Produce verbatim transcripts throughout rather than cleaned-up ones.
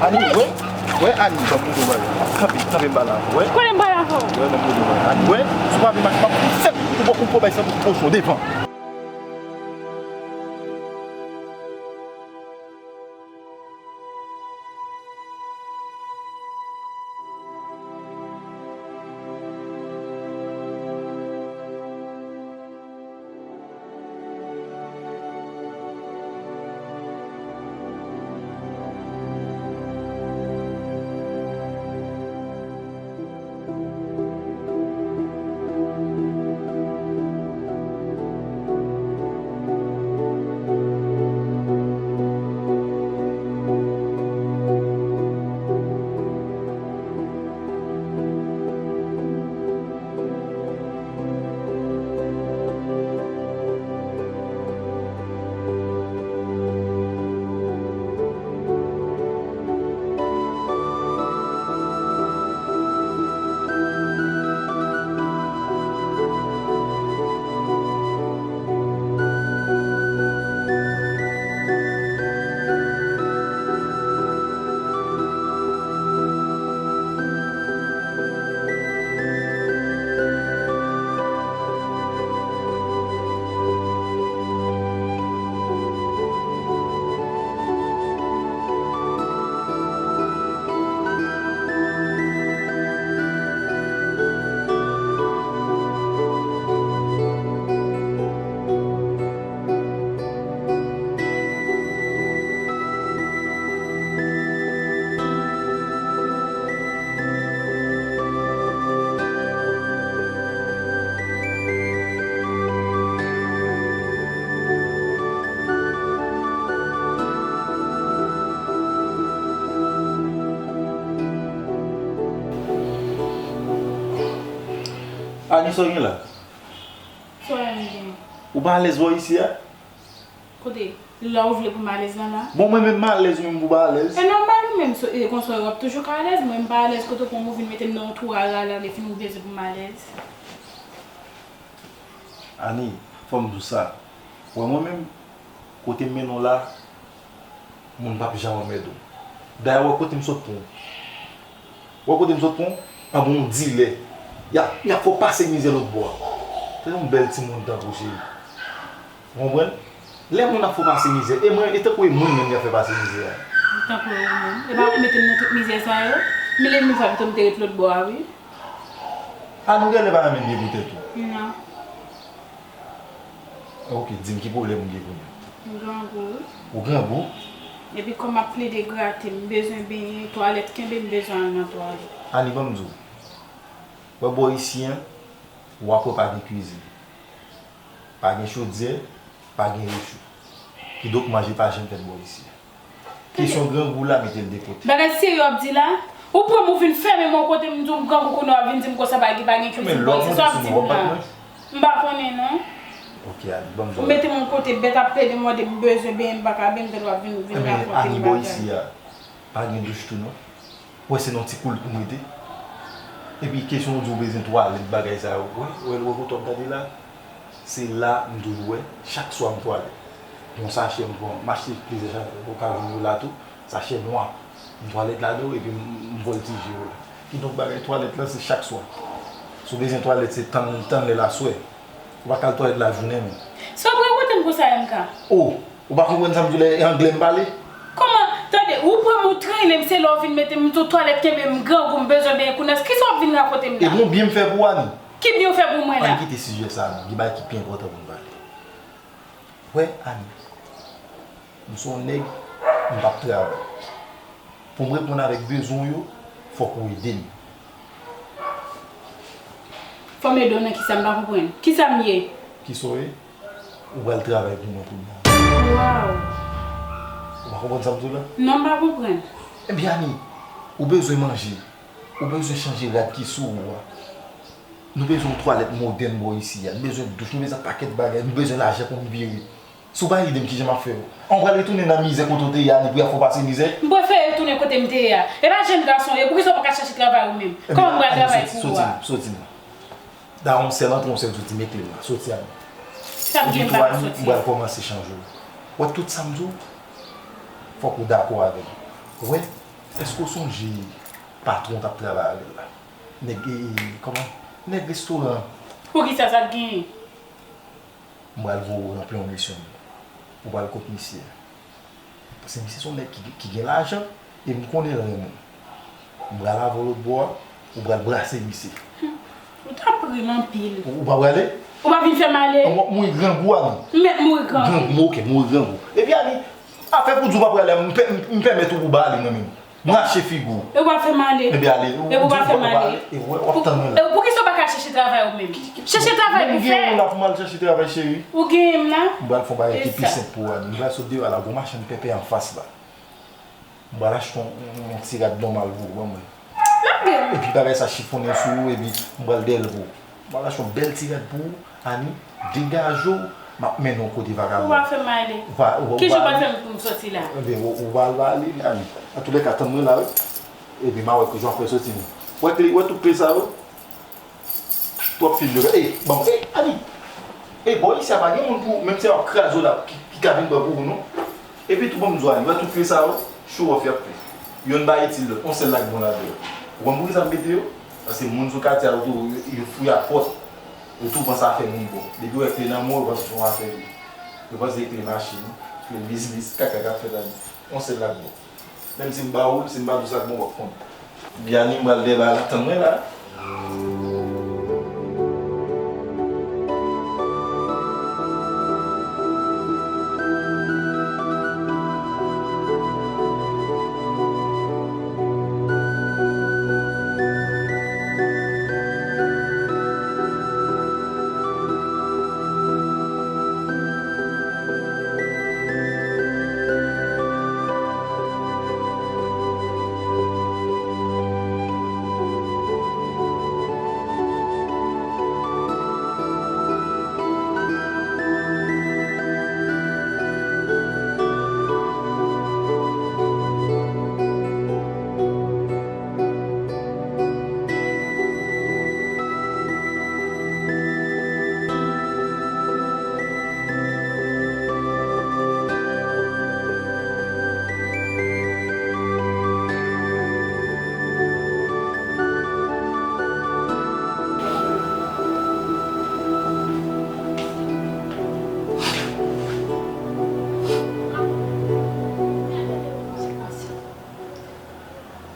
Ani, wè, wè, Ani, ban m poze w bagay. Kanpe, kanpe m pale avè w, wè. Kote m pale avè w? Wè, ban m poze w bagay. Ani, wè, si w pa vle m ap, m ap fout fè pou w poko bay san pou kochon devan. Ani, sa w gen la? Sa w gen? Ou pa alèz bò isi a? Kote? La ou vle pou m alèz la la? Bon, mwen menm m alèz, ou menm pou w pa alèz. E nòmal ou menm, so, e konsa w ap toujou ka alèz, mwen m pa alèz kote w pran m ou vin mete m nan yon twou rara la, lè fini ou bezwen pou m alèz. Ani, fò m di w sa. Wè mwen menm, kote m mennen w la, moun p ap janm anmède w. Dayè, wè kote m sot pran w. Wè kote m sot pran w? Anba yon dilè. Y ap, y ap fè w pase mizè lòt bò a. Se yon bèl timoun tankou w, cheri. Ou konprann? Lè moun ap fè w pase mizè, e mwen, e tankou e mwen menm y ap fè pase mizè a. Tankou e ou menm. E pa ou mete m nan tout mizè sa yo? Mil e mil fwa pito m te ret lòt bò a, wi. A nou genlè pa renmen byen pou tèt ou. Non. Ok, di m ki pwoblèm ou gen kounye a? M grangou. Ou grangou? Epi kò m ap plede grate, m bezwen benyen, twalèt kenbe m, bezwen al nan twalèt. Ani, ban m di w. Wè bò isi an, w ap wè pa gen kwizin. Pa gen chodyè, pa gen rechou. Kidonk manje pa janm fèt bò isi a. Kesyon grangou la, mete l de kote. Bagay serye w ap di la? Ou pran m ou vin fèmen m yon kote, m di w m grangou, kounye a w ap vin di m konsa pa gen, pa gen kwizin bò isi. Sa w ap di m la? M pa konnen non. Ok, Ani, ban m di w. Ou mete m yon kote, bèt ap plede mande m bezwen benyen, m pa ka benyen, m tande w ap vin, vin rakonte m bagay. Ani, bò isi a, pa gen douch tou non. Wè, se nan ti koul pou m rete. Epi kesyon w di w bezwen twalèt, bagay sa yo. Wè, wè, wè kote w ap gade la. Se la m toujou wè, chak swa m twalèt. Yon sachè m pran, m achte plizyè sachè, ou ka jwenn yo la tou, sachè nwa. M twalèt ladan yo epi m, m vòltije yo la. Kidonk bagay twalèt la se chak swa. Si w bezwen twalèt se tann, tann lè l aswè. Ou pa ka al twalèt lajounen menm. Sa w pran kote m konsa M K? O! Ou pa konprann sa m di w la, e anglè m pale? Kòman? Tande, ou pran m ou trennen m, se lè w vin mete m sou twalèt kenbe m grangou, m bezwen benyen kounye a. Kisa w ap vin rakonte m la? E bon byen m fè pou w, Ani? Ki byen w fè pou mwen la? Ann kite sijè sa a non, gen bagay ki pi enpòtan pou n pale. Wè, Ani, m se yon nèg, m p ap travay. Pou m reponn avèk bezwen w yo, fòk ou ede m. Fò m ede w nan kisa? M pa konprann. Kisa m ye? Kisa w ye? Ou pral travay pou mwen kounye a. Waw! Ou pa konprann sa m di w la? Non, m pa konprann. Ebyen, Ani, ou bezwen manje. Ou bezwen chanje rad ki sou ou a. Nou bezwen yon twalèt modèn bò isi a. Nou bezwen douch, nou bezwen pakèt bagay. Nou bezwen lajan pou n vire. Si w pa ede m, kijan m ap fè? An, w pral retounen nan mizè kote w te ye a, Ani, pou y ap fè w pase mizè? M prefere retounen kote m te ye a. E pa jèn gason w ye, poukisa w pa ka chèche travay ou menm? Kòman m pral travay pou ou a? Soti la, soti la. Dayè, yon sèl antre, yon sèl soti, men kle m la. Soti, Ani. Sa m gen, m pa ka soti. Epi tou, Ani, m pral kòmanse chanje w. Wè, tout sa m di w, fòk ou dakò avè m. Wè, Èske w sonje patwon w t ap travay avè l la? Nèg, e, kòman? Nèg restoran. Poukisa, sa k genyen? M pral voye w ranpli yon misyon. Ou pral kot misye. Paske misye se yon nèg ki, ki gen lajan, e m konnen l renmen w. M pral avè w lòtbò a, ou pral brase misye. Ou t ap ri m anpil. Ou, ou pa prale? Ou pa vin fè m ale? Ou ap mouri grangou a non. M mèt mouri grangou. Grangou, ok, mouri grangou. Epi ale, afè pou di w pa prale a, m pè-, m, m pèmèt ou pou w ba ale mwen menm. M rache figi w. E w ap fè m ale. Epi ale. Epi w ap fè m ale. E w ap tann mwen la. E poukisa w pa ka chèche travay ou menm? Chèche travay pou fè. M gen yon la pou m al chèche travay, cheri. Ou genyen m la? M pral fè yon bagay ki pi senp pou ou, Ani. M pral sot deyò a la, gon machann pèpè anfas la. M pral achte yon, yon, yon ti rad nòmal pou ou, ban mwen. Epi bagay sa chifonnen sou ou, epi m pral dèyè l pou ou. M pral achte yon bèl ti rad pou ou, Ani, degaje w, m ap mennen w kote vakabon. Ou pa fè m ale. Ou pa, ou pa, ou pa ale. Ki jan w pral fè m pou m soti la? Ebyen, ou, ou pa al, pa ale, Ani. Antoulèka, tann mwen la, wi. Epi m a wè ki jan w ap fè soti, non. Wè kle, wè tout kle sa yo? Twòp fim yo. Ey, ban m, ey, Ani. Ey, bò isi a pa gen moun pou, menm si y ap kraze w la, ki, ki ka vin pran pou ou, non. Epi tou, ban m di w, Ani, wè tout kle sa yo, show off y ap fè. Yonn pa itil lòt, yon sèl la k bon ladan yo. Ou konn poukisa m mete yo? Paske moun sou katye a yo tou, yo, yo fouye ak pòt. Yo tou panse afè moun bon. Depi yo wè kle nan men w, yo panse se yon afè vre. Yo panse se kle machin, kle biznis, kaka k ap fèt la. Yon sèl la k bon. Menm si m ba ou l, si m pa di w sa k bon, w ap konn. Biani, m pral dèyè bagay la, tann mwen la.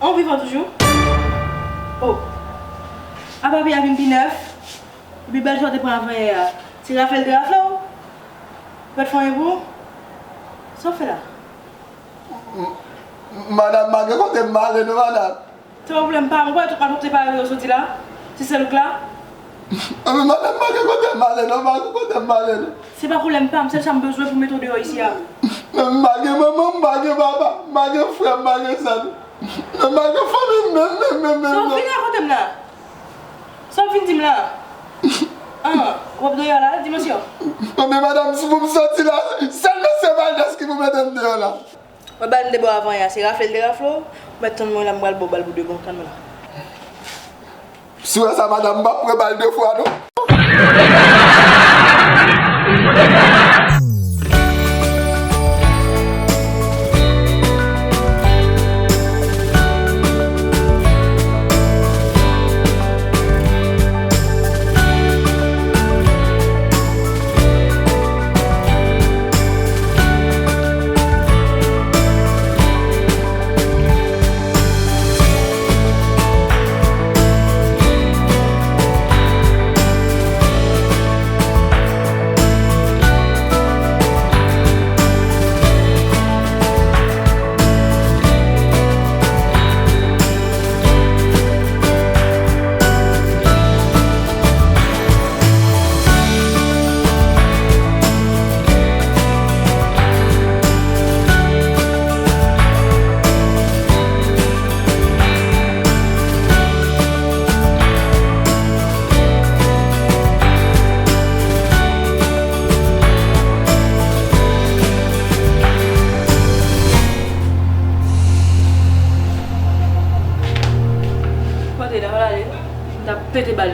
Ou vivan toujou? Oh. A papi a vin pi nèf. Epi bèl jan w te pran avanyè a. Se rafle l te rafle w? Ou pa t fè anyen pou ou? Sa w fè la? M, m, madanm, malgre kote m ale non, madanm. Se pa pwoblèm pa m, ou kwè tout malpwòpte pa yo yo soti la? Ti sèl ou k la? Anben madanm, malgre kote m ale non, malgre kote m ale non. Se pa pwoblèm pa m, sèl sa m bezwen pou m mete w deyò isi a. Men m pa gen manman, m pa gen papa, m pa gen frè, m pa gen sè. Men m pa gen fanmi m menm, menm, menm, menm. Sa w vin rakonte m la? Sa w vin di m la? An, w ap deyò la, di m si. Anben madanm, si pou m soti la, sèl mesye Valdès ki pou mete m deyò la. Mwen ba l m te ba w avanyè a, se rafle l te rafle w, ou mèt tann mwen la, m pral ba w bal pou de bon, tann mwen la. Si w wè sa, madanm, m p ap pran bal de fwa, non. Kote l ap ale? M t ap pete bal